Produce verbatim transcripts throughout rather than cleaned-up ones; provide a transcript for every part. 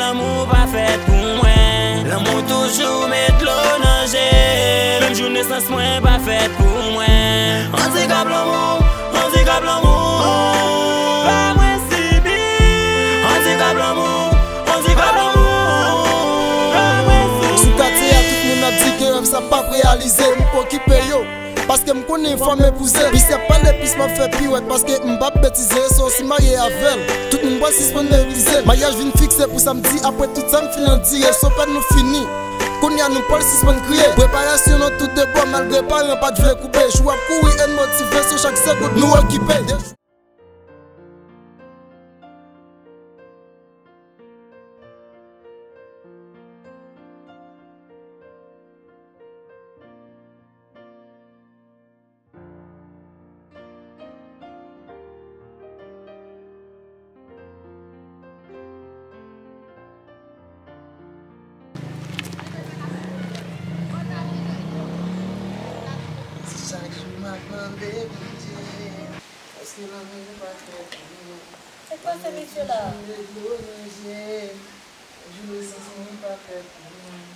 Lanmou pa fèt pou mwen. Lanmou toujou met dlo nan je m. Menm jou nesans mwen pa fèt pou mwen. Andikap lanmou, andikap lanmou. Fè mwen sibi. Andikap lanmou, andikap lanmou. Fè mwen sibi. Sou katye a, tout moun ap di ke rèv sa p ap reyalize. M p okipe yo. Paske m konnen fò m epouze l. Bisèp pale plis m ap fè piwèt. Paske m p ap betize. So si m marye avè l, tout moun pral sispann meprize l. Maryaj vin fikse pou samdi. Apre tout sa m fin andire. So fèt nou fini. Kounye a nou pral sispann kriye. Preparasyon nan tout de bò. Malgre paran pa t vle koupe. Jou ap kouri e n motive. So chak segonn nou okipe. Si chak jou m ap mande Bondye, èske lanmou pa fèt pou mwen? Sa k pase mesye la? Toujou met dlo nan je m. Jou nesans mwen pa fèt pou mwen.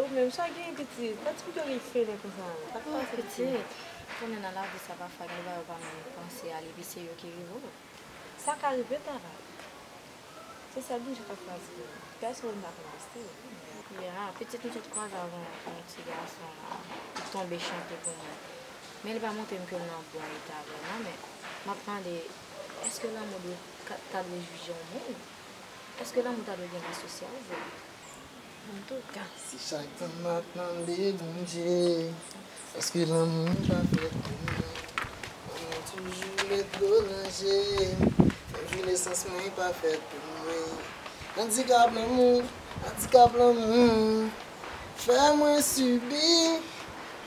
Ou menm sa gen pitit, pa ti pitit gen felen konsa. Sa k pase pitit? Konnen nan lavi sa pafwa gen de bagay ou pa menm panse a li, epi se yo ki rive w. Sa ka rive, Tara. Se sèl Bondye k ap chwazi pou nou. Pèsonn pa konn destine. Ya, pitit m sot kwaze avè yon, yon ti gason la, li tonbe chante pou mwen. Men li pa montre m ke l nan bon eta vrèman, men m ap mande, èske lanmou dwe, ka, ta dwe jije yon moun? Èske lanmou ta dwe gen vi sosyal vre? Antouka. Si chak tan m ap mande Bondye, èske lanmou pa fèt pou mwen? Lanmou toujou met dlo nan je m. Menm jou nesans mwen pa fèt pou mwen. Andikap lanmou, andikap lanmou, fè mwen sibi.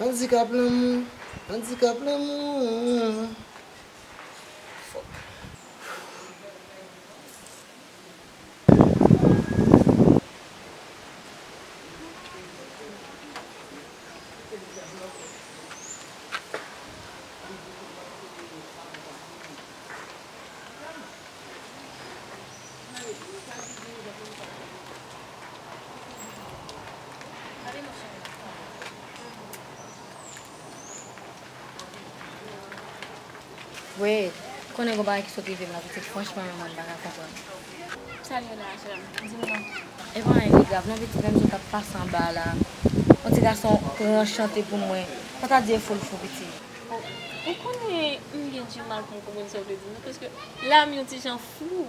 Andikap lanmou, andikap lanmou. Fòk. Wait, konnen gon bagay ki sot rive m la pitit, franchman menm mwen m pa ka konprann. Sa l ye la, chèlè m? Di m non. E pa anyen ki grav non pitit, menm jan w t ap pase anba a la, yon ti gason pran chante pou mwen, pa ta di e fou l fou pitit. Ou konnen m gen dimal pou m konprann sa w vle di m nan, paske la m yon ti jan flou.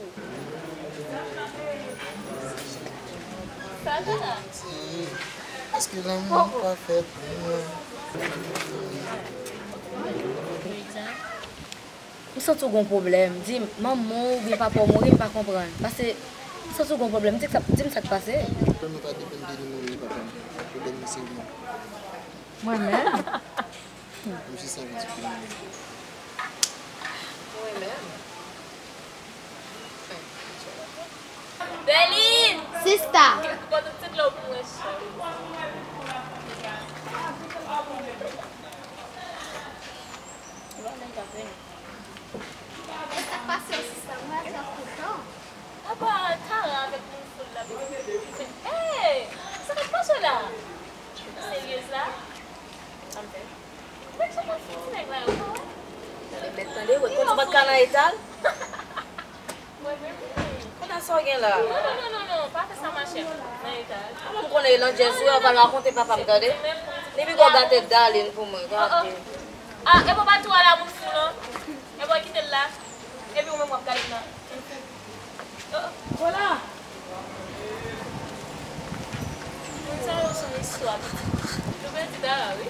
Sa vle la? Èske lanmou pa fèt pou mwen? M santi w gon pwoblèm. Di m, manman w oubyen papa w mouri, m pa konprann. Pase, m santi w gon pwoblèm. Di sa, di m sa k pase. Pwoblèm nan pa depann de li menm ni papa m. Pwoblèm nan se ou menm. Mwen menm? Mwen jis anvi di pou mwen. Mwen menm? Berline! Sista! Pote ti dlo pou mwen, cheri. Sa k pase w, sista? Mwen ap kontan. Apa Tara avèk moun foul la, bebe. Ey! Sa k ap pase la? Seryez la? Sa m fè? Mwen chak ap fè ti nèg la yo, pa wè? Tande, mèt tande, wè, konn ti bat ka nan eta l. Mwen menm, wi. Konn sa w gen la? Non, non, non, non, non, pa fè sa, machè. Nan eta l. Kòman m konnen e landjèz ou ye, w pral rakonte papa m, tande. Li pi gwo gate Darline pou mwen, gade. Ah, e bon, pa tou ala moun fou, non. E bon, kite l la. Epi ou menm w ap gade m nan. Kola! Moun sa yo se yon istwa pitit. Nou pèdi Dara, wi.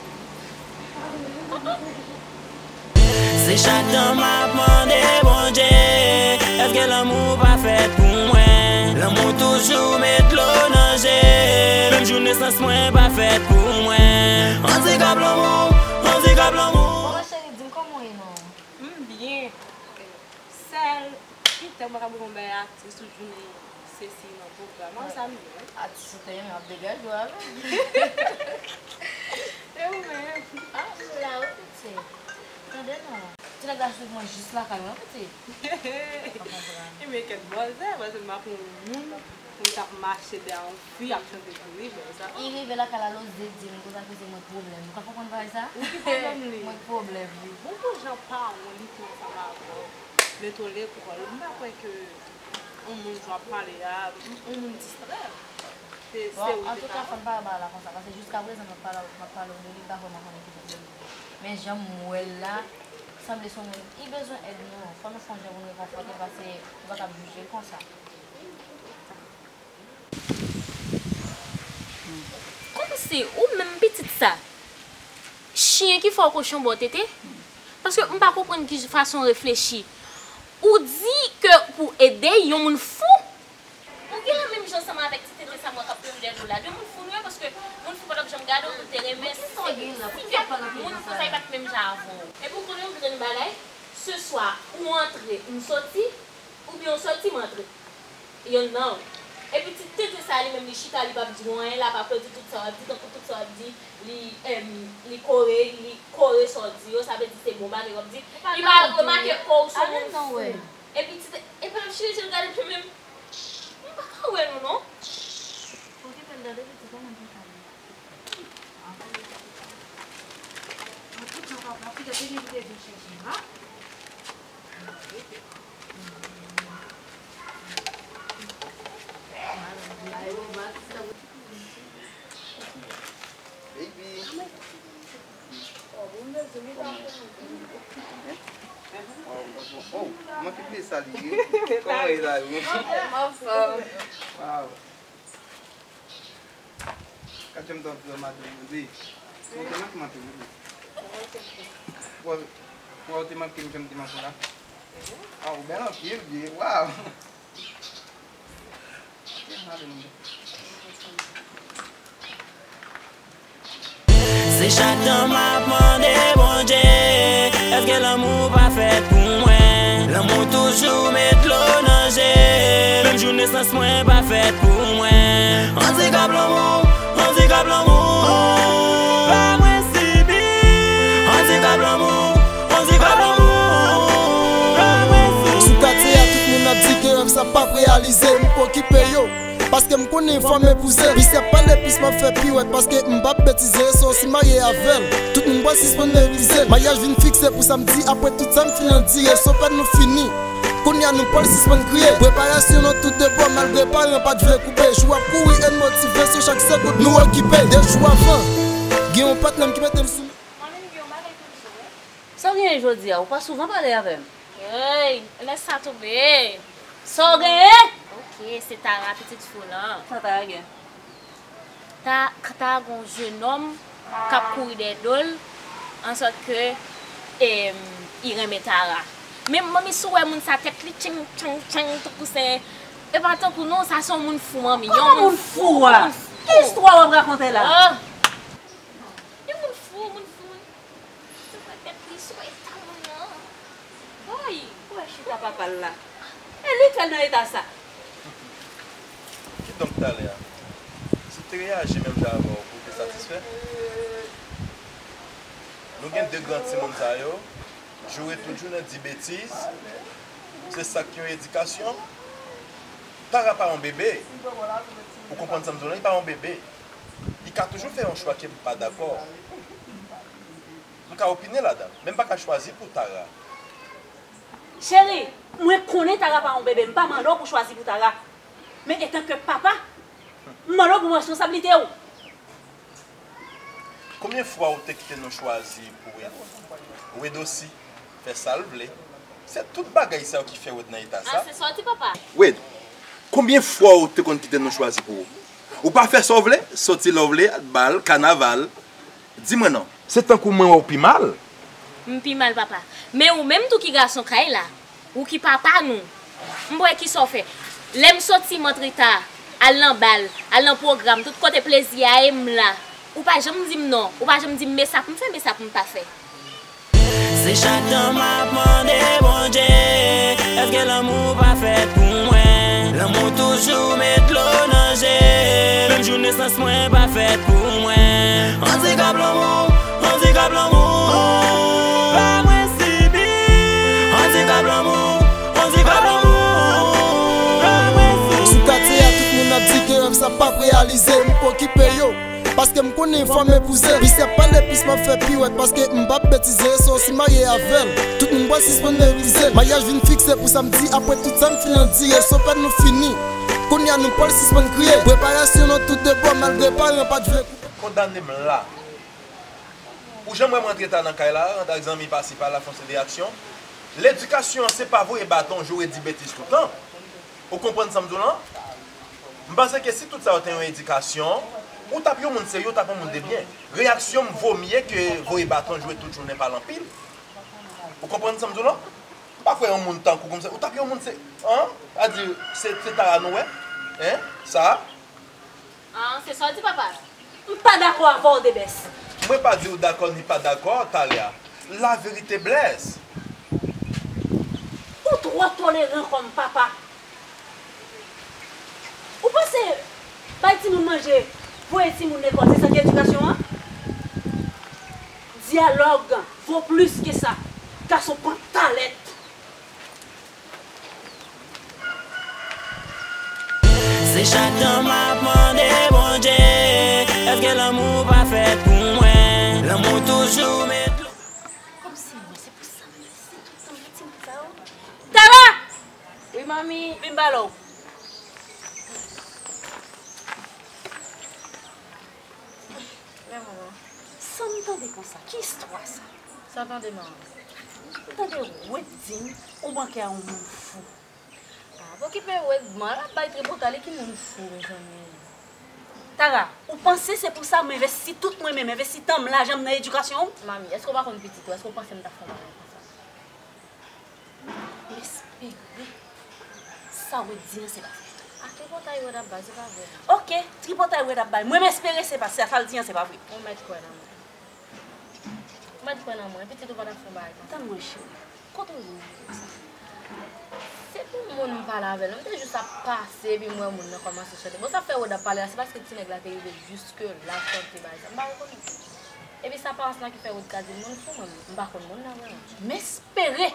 Se chak tan m ap mande Bondye, èske lanmou pa fèt pou mwen? Lanmou toujou met dlo nan je m. Menm jou nesans mwen pa fèt pou mwen. Andikap lanmou, andikap lanmou. Bon, cheri, di m kòman w ye non? M byen. Sèl, pita, mwen ka pran yon bay atè sou jounen. Se si nan pwogram an, sa m di, wi. Atis ou te renmen ap degaje w avè l. E ou menm? A, m la, wi, pitit. Tande non. Ti nèg la swiv mwen jis lakay mwen, pitit. Ou pa konprann. Ebyen, kèt bòzè, paske m pa konn moun pou m t ap mache dèyè yon fi ap chante pou li, bòzè. Li rive lakay la, l oze di m konsa ke se mwen k pwoblèm. Ou ka konprann bagay sa? Ou ki pwoblèm li? Mwen k pwoblèm li. Bon, bon jan pawòl li te ansanm avè w. Men to lekòl, m pa kwè ke yon moun jan w ap pale a, yon moun distrè. Se, se ou te ka. Bon, antouka, fò n pa ba la konsa, paske jiskaprezan m ap pale, m ap pale w de li, m pa vrèman konnen ki pwoblèm li. Men jan m wè l la, sanble se yon moun, li bezwen èd nou. Fò nou fè yon jan pou nou rekonfòte l, paske nou pa kab jije l konsa. Kòmsi ou menm pitit sa, chen ki fè w kochon ba w tete? Paske m pa konprann ki fason w reflechi. Ou di ke pou ede yon moun fou. Ou genlè menm jan ansanm avèk ti tete sa mwen k ap plenn dèyè do la. De moun fou nou ye, paske moun fou pa t ap janm gade w pou l te renmen. Si ke moun konsa li pa t menm jan avè w. Epi ou konnen yon grenn bagay, se swa ou antre, m soti, oubyen w soti, m antre. Yonn nan. Epi ti tete sa li menm li chita, li p ap di w anyen, l ap aplodi tout sa w ap di, tankou tout sa w ap di, li, em, li kore, li kore sa w di yo, sa vle di se bon bagay w ap di. Li pa remake ke w se yon moun fou. Epi ti te-, epi l ap chire je l gade m menm. M pa ka wè nou non. Okipe l tande pitit, ou menm pou w pale. An tout jan papa, piga te gen pou te vin chèche m la. Baby. Oh, oh, oh, oh, mwen ki peye sa li ye. Kòman e la yo? Wow. Ka jan m t ap di w maten, wi. Ou te manke m anpil, wi. Wè, wè, ou te manke m jan m te manke w la. Ah, ou bèl anpil, wi. Wow. Se chak tan m ap mande Bondye, èske lanmou pa fèt pou mwen? Lanmou toujou met dlo nan je. Menm jou nesans mwen pa fèt pou mwen. Andikap lanmou, andikap lanmou, pa mwen sibi. Andikap lanmou, andikap lanmou, pa mwen sibi. Sou katye a, tout moun ap di ke rèv sa p ap reyalize. M p okipe yo. Paske m konnen yon fwa m epouze. Pis y ap pale, pis m ap fè piwèt. Paske m p ap betize. So, si m marye avè l, tout moun pral sispann meprize l. Maryaj vin fikse pou samdi, apre tout sa m fin andire. So, fèt nou fini. Kounye a, nou pral sispann kriye. Preparasyon nan tout de bò, malgre paran pa t vle koupe. Jou ap kouri, èn motive. So, chak segonn nou okipe. De jou avan, gen yon patnè m ki mete m sou. Sa w genyen jodi a? Ou pa souvan pale avè m. Hey, lè sa tonbe. Sa w genyen? Ok, se Tara, pitit fou lan. Sa Tara gen? Ta, Tara gon jenòm k ap kouri dèyè do l, ansòt ke, em, li renmen Tara. Men manmi, si w wè moun sa, tèt li tcheng, tcheng, tcheng, tankou se, e pa tankou non, sa se yon moun fou, manmi. Kòman moun fou a? Ki istwa w ap rakonte la? Oh. Yon moun fou, moun fou, moun. Se pa tèt li sou eta moun nan. Boy! Ou wè chita papa l la? E li k fè l nan eta sa. Kidonk talè a, si l te reyaji menm jan avè w, pou w te satisfè? Nou gen de gran timoun sa yo, joure tout jounen di betiz, se sa k yon edikasyon. Tara pa yon bebe. Ou konprann sa m di w la? Li pa yon bebe. Li ka toujou fè yon chwa ke m pa dakò. M ka opine ladan l, men m pa ka chwazi pou Tara. Cheri, mwen konnen Tara pa yon bebe, m pa mande w pou chwazi pou Tara. Men etanke papa, m mande w pou pran responsablite w. Konbyen fwa ou te kite nou chwazi pou Wed? Wed osi fè sa l vle. Se tout bagay sa yo ki fè Wed nan eta sa. Ah, se sa w di, papa? Wed, konbyen fwa ou te konn kite nou chwazi pou ou? Ou pa fè sa w vle, soti lè w vle, bal, kanaval. Di mwen non. Se tankou mwen wè w pi mal. M pi mal, papa. Men ou menm tou ki gason kay la, ou ki papa nou. M wè kisa w fè. Lè m soti, m antre ta, al nan bal, al nan pwogram, tout kote plezi a ye, m la. Ou pa janm di m non, ou pa janm di m men sa pou m fè, men sa pou m pa fè. Se chak tan m ap mande Bondye, èske lanmou pa fèt pou mwen? Lanmou Toujou met dlo nan je. Menm jou nesans mwen pa fèt pou mwen. Andikap lanmou, andikap lanmou. Pa mwen sibi. Andikap lanmou, andikap lanmou. Pa mwen sibi. Sou katye a, tout moun ap di ke rèv sa p ap reyalize. M p okipe yo. Paske m konnen fò m epouze l. Pis y ap pale, pis m ap fè piwèt. Paske m p ap betize, so si m marye avè l, tout moun pral sispann meprize l. Maryaj vin fikse pou samdi, apre tout sa m fin andire. So fèt nou fini. Kounye a nou pral sispann kriye. Preparasyon nan tout de bò, malgre paran pa t vle koupe. Kondane m la. Ou janm wè m rantre ta nan kay la, rantre ak zanmi pasi pala, fè yon seri de aksyon. Ledikasyon an se pa voye baton, joure, di betiz toutan. Ou konprann sa m di w lan? M panse ke si tout sa yo te yon edikasyon, ou t ap yon moun serye, ou t ap yon moun de byen. Reyaksyon m vo mye ke voye baton, joure tout jounen, pale anpil. Ou konprann sa m di w lan? M pa kwè yon moun tankou w konsa. Ou t ap yon moun se, an? A di, se, se Tara nou wè? Hein? Sa? Ah, se sa w di, papa? M pa dakò avè w, Debès. Mwen pa di w dakò ni pa dakò, Talia. Laverite blès. Ou twò toleran kòm papa. Ou panse bay timoun manje, voye timoun lekòl, se sa ki edikasyon an? Dyalòg vo plis ke sa. Gason pantalèt. Se chak tan m ap mande Bondye, èske lanmou pa fèt pou mwen? Lanmou toujou met dlo. Kòmsi mwen, se pou sa m resi tout tan nan ti bout sa yo. Tara! Wi, manmi. Vin m pale w. Sa m tande konsa, ki istwa sa? Sa tande, manman? M tande Wed di m ou manke a yon moun fou. Ah, pa okipe Wed, man, l ap bay tripotay, li ki moun fou, mezanmi. Tara, ou panse se pou sa m envesti tout mwen menm, envesti tan m, lajan m nan edikasyon w? Manmi, èske w pa konn pitit ou? Èske w panse m ta fè yon bagay konsa? M espere sa Wed di an se pa vre. A, tripotay Wed ap bay, se pa vre, non. Oke, tripotay Wed ap bay. Mwen m espere se pa, se sa l di an se pa vre. Ou mèt kwè nan mwen. Ou mèt kwè nan mwen. Pitit ou pa t ap fè yon bagay konsa. Tann mwen, cheri. Kote w jwenn moun sa? Se pou moun m pale avè l. M te jis ap pase, epi m wè moun nan kòmanse chante. Bon, sa fè Wed ap pale la, se paske ti nèg la te rive jiske la chante bagay sa. M pa rekonèt li. Epi sa parans lan ki fè Wed ka di l moun fou, mwen, m pa konn moun nan vrèman. M espere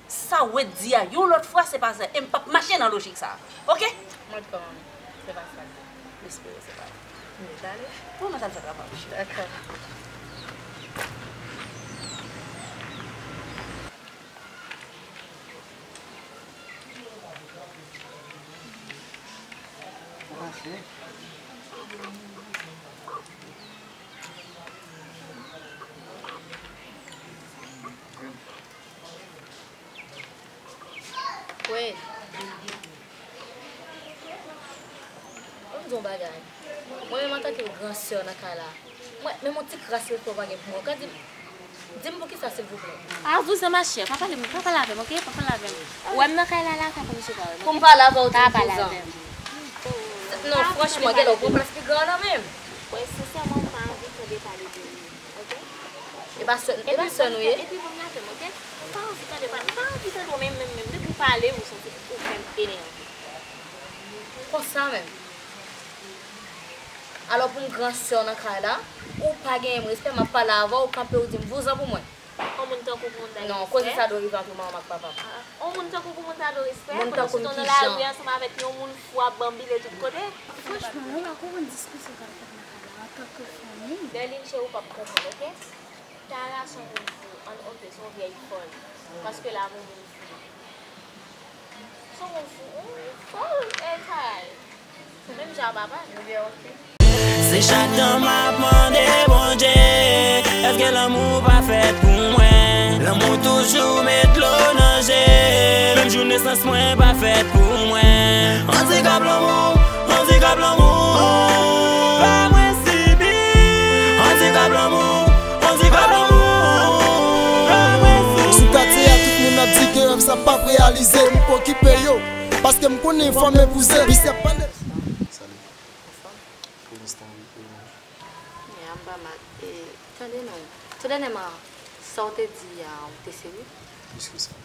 sa Wed di a yon lòt fwa se pa sa, e m p ap mache nan lojik sa a. Oke? Mwen kwè, manmi, se pa sa l di. M espere se pa sa. M dale. Bon, mwen t al fè travay, cheri. Dakò. Wed. Ban m di w yon bagay. Mwen menm antanke gran sè nan kay la, mwen, menm yon ti kras respè w pa gen pou mwen. Ou ka di m, di m poukisa, silvouplè? Ah, vouzan, ma chère. Pa pale, pa pale avè m, oke? Pa pale avè m. Ou wè m nan kay la, la, fè pou m chita, wè m, oke? Pou m pale avè w, ou di vouzan. Non, franchman, genlè w pran plas pi gran an nan men m. Mwen, sensèman, m pa anvi tande pale de li, oke? E pa sè, e pa sè nou ye? Epi, ban m lave m, oke? M pa anvi tande pale, m pa anvi tande w menm, menm, menm. Depi w pale, ou santi ou fè m enève. Konsa menm. Alò pou m gran sè w nan kay la, ou pa genyen m respè, m ap pale avè w, ou kanpe, ou di m vouzan pou mwen. On moun tankou pou moun ta gen respè? Non, koze sa dwe rive ant manman m ak papa m. Ah, on moun tankou pou moun ta dwe respè? Moun tankou m kijan? Pandan se tan w nan lari ansanm avèk yon moun fou ap banbile tout kote. Franchman, mwen pa konprann diskisyon k ap fèt nan kay la antanke fanmi. Berline, cheri, ou p ap konprann, oke? Tara se yon moun fou, an, oke, se yon vyèy fòl. Paske l avè yon moun fou. Se yon moun fou, yon fòl, e Tara ye. Menm jan a papa l. Se chak tan m ap mande Bondye, èske lanmou pa fèt pou mwen? Lanmou toujou met dlo nan je. Menm jou nesans mwen pa fèt pou mwen. Andikap lanmou, andikap lanmou. Pa mwen sibi. Andikap lanmou, andikap lanmou. Pa mwen sibi. Sou katye a, tout moun ap di ke rèv sa p ap reyalize. M p okipe yo, paske m konnen fò m epouze. Pis y ap pale. Salut. Anfòm? Pou lenstan, wi, e ou menm? Ya, m pa mal. E, tande non. Tou dènyèman, sa w te di a, ou te serye? Plis ke sa.